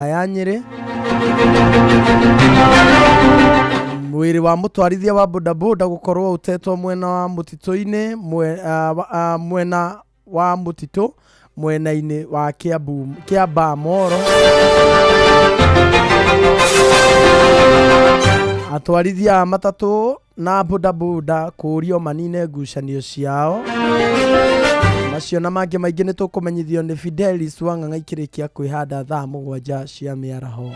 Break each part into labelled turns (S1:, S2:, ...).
S1: Ya Nyĩrĩ. Mwĩrĩ wa mũtwarithia wa bodaboda gũkorwo ũtetwo mwena wa mũtitũ-inĩ mwena wa mũtitũ mwena-inĩ wa Kiambu Kiambaa Moro. Atwarithia a matatũ na bodaboda kũũrio manine ngucanio ciao. Macio na mangĩ maingĩ nĩ tũkũmenyithio nĩ Fidelis Wang'ang'a ikĩrĩkia kwĩhanda thaa 7 cia mĩaraho.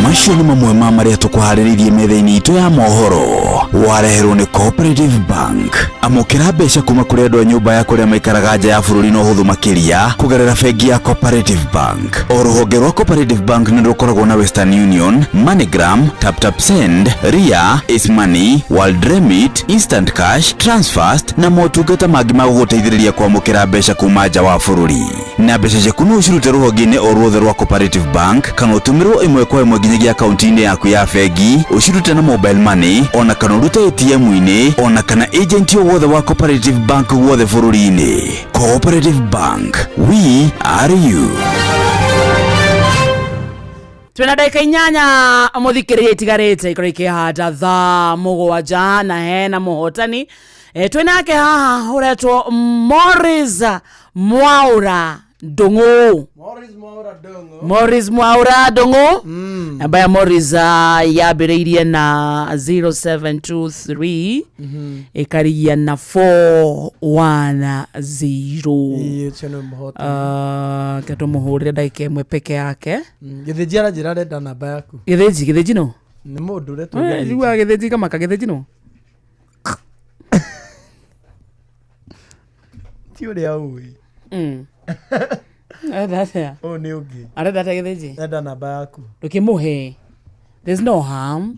S2: Macio nĩ mamwe ma marĩa tũkũharĩrĩirie metha-inĩ itũ ya mohoro. Wareherwo nĩ Cooperative Bank. Amũkĩra mbeca kuma kũrĩ andũ a nyũmba ya kũrĩa maikaraga nja ya bũrũri na ũhũthũ makĩria kũgerera bengi ya Cooperative Bank. O rũhonge rwa Cooperative Bank nĩ rũkoragwo na Western Union, MoneyGram, TapTap Send, Ria, Ace Money, World Remit, Instant Cash, Transfast na motungata mangĩ ma gũgũteithĩrĩria kwamũkĩra mbeca kuma nja wa bũrũri. Na mbeca ciaku no ũcirute rũhonge-inĩ o ruothe rwa Cooperative Bank kana ũtũmĩrwo ĩmwe kwa ĩmwe nginyagia akaunti-inĩ yaku ya bengi, ũcirute na mobile money ona kana ũrute ATM-inĩ ona kana agent o wothe wa Cooperative Bank guothe bũrũri-inĩ. Cooperative Bank, we are you.
S3: Twina ndagĩka 8 mũthikĩrĩria itigarĩte ikorwo ikĩhanda thaa 7 na hena mũhotani e, twĩnake haha ũretwo Morris Mwaura Ndung'u.
S1: Morris Mwaura Ndung'u.
S3: Morris Mwaura Ndung'u. Namba ya Morris yambĩrĩirie na 0723 ĩkarigia na 410.
S1: Ĩĩ, ũcio nĩ mũhotani.
S3: Ke tũmũhũrĩre ndagĩka 1 peke yake.
S1: Gĩthĩnji aranjĩra arenda namba yaku.
S3: Gĩthĩnji, gĩthĩnji no?
S1: Nĩ mũndũ ũretwo Gĩthĩnji.
S3: Njiguaga gĩthĩnji kamaka gĩthĩnji no?
S1: Ti ũrĩa ũĩ.
S3: Arenda atĩa?
S1: Ũyũ nĩ ũngĩ.
S3: Arenda atĩa gĩthĩnji?
S1: Enda namba yaku.
S3: Ndũkĩmũhe. There's no harm.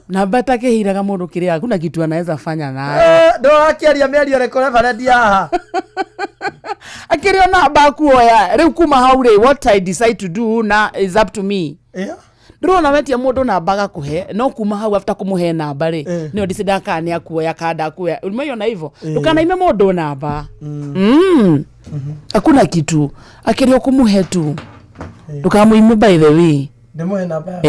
S3: Namba takĩhiraga mũndũ kĩrĩa hakuna kitu anaweza fanya nayo.
S1: Ndũrakĩaria mĩario ĩrĩkũ reverend haha?
S3: Akĩrĩ o namba akuoya rĩu kuma hau rĩ, what I decide to do na is up to me. Ndĩrona wetia mũndũ namba agakũhe, no kuma hau after kũmũhe namba rĩ, nĩyo decide kana nĩ akuoya kana ndakuoya. Umeiona hivyo? Ndũkanaime mũndũ namba. Hakuna kitu. Akĩrĩ o kũmũhe tu. Ndũkamũime by the way.
S1: Ndĩmũhe namba yaku.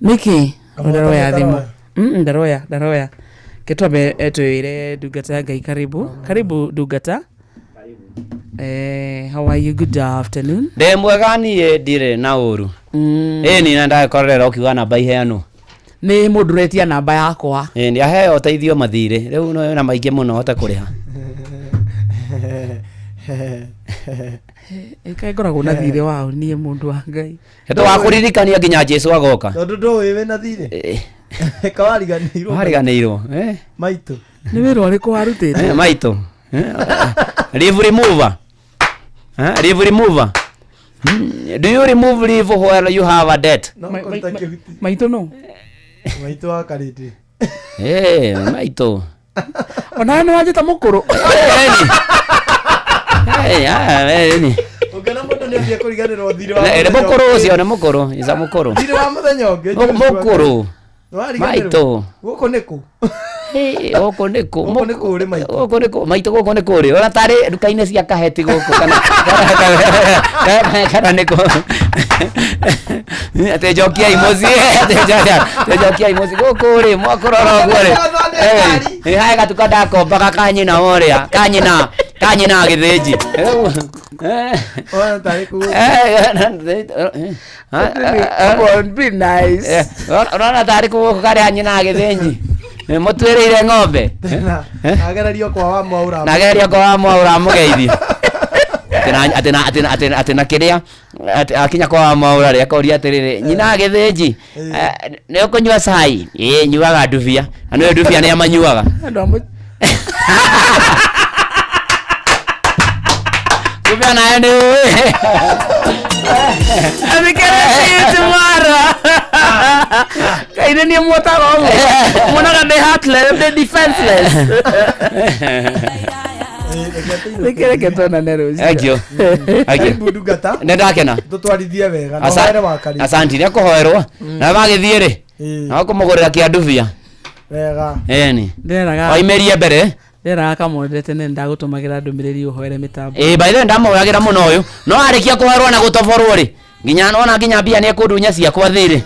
S3: Nĩkĩ?
S1: Kamũhota
S3: Ndaroya thimũ.
S1: ndaroya.
S3: Ndaroya, ndaroya. Ketwambe twĩre ndungata ya Ngai karibu. Karibu ndungata. How are you? Good afternoon.
S4: Ndĩ mwega niĩ ndirĩ na ũru. Ĩĩ ni na ndagĩkorerera ũkiuga namba iheanwo.
S3: Nĩ mũndũ ũretia namba yakwa.
S4: Ĩĩ nĩ aheo ũteithio mathirĩ rĩu no na maingĩ mũno hote kũrĩha.
S3: Ĩkaĩ ngoragwo na thirĩ wao niĩ mũndũ wa Ngai.
S4: Tondũ wa kũririkania nginya Jesu agoka.
S1: Tondũ ndũĩ wĩna thirĩ. Kawariganĩirwo.
S4: Wariganĩirwo.
S1: Maitũ.
S3: Nĩ wĩra ũrĩkũ warutĩte?
S4: Maitũ. Leave remover. Leave remover. Do you remove leave while you have a debt?
S1: No, kũruta kĩhuti.
S3: Maitũ no.
S1: Maitũ wa Karĩndĩ.
S4: Maitũ.
S3: Onawe nĩ wanjĩta mũkũrũ.
S1: Ũngĩona mũndũ nĩ athiĩ kũriganĩrwo thirĩ wa
S4: Nĩ
S1: mũthenya
S4: mũkũrũ
S1: ũngĩ.
S4: ũcio nĩ mũkũrũ, ica mũkũrũ.
S1: Thirĩ wa mũthenya ũngĩ.
S4: Mũkũrũ.
S1: Nĩwariganĩrwo.
S4: Maitũ.
S1: Gũkũ nĩ kũ?
S4: Gũkũ nĩ kũ?
S1: Gũkũ nĩ kũ rĩ maitũ?
S4: Gũkũ nĩ kũ? Maitũ gũkũ nĩ kũ rĩ? Ona tarĩ nduka-inĩ cia kaheti gũkũ kana nĩ kũ? Atĩ njokiai mũciĩ, atĩ njokiai mũciĩ gũkũ rĩ, mwakũrora ũguo rĩ. Hae gatuka ndakombaga kanyina ũrĩa, kanyina, kanyina gĩthĩnji.
S1: Ona tarĩ kũ?
S3: Come on, be nice.
S4: Ũrona tarĩ kũ gũkũ karĩa nyina gĩthĩnji. Mũtuĩrĩire ng'ombe.
S1: Agererio kwa wa Mwaura.
S4: Na agererio kwa wa Mwaura amũgeithie. Atĩ na kĩrĩa akinya kwa wa Mwaura rĩ akoria atĩrĩrĩ, nyina gĩthĩnji, nĩ ũkũnyua cai? Ĩĩ nyuaga ndubia. Na nĩwe ndubia nĩ amanyuaga. Kumbe nayo nĩ ũĩ.
S3: Athikĩrĩria mara. Kaĩ nĩ niĩ muotaga ũguo. Muonaga ndĩ heartless, ndĩ defenseless. Reke tuonane rũciũ.
S4: Thank you. Thank you.
S1: Karibu ndungata.
S4: Nĩ ndakena.
S1: Tũtwarithie wega. Na ũhoere wa Karĩndĩ.
S4: Asanti nĩ akũhoerwo. Na magĩthiĩ rĩ.
S1: Ĩĩ.
S4: No kũmũgũrĩra kĩandubia.
S1: Wega.
S4: Ĩni.
S3: Nderaga.
S4: Oimĩrie mbere.
S3: Nderaga kamwendete tene ndagũtũmagĩra ndũmĩrĩri ũhoere mĩtambo.
S4: Ĩĩ, by the way ndamũhoyagĩra mũno ũyũ. No arĩkia kũherwo na gũtoborwo rĩ, nginya ona nginya mbia nĩ ekũndunya ciakwa thirĩ.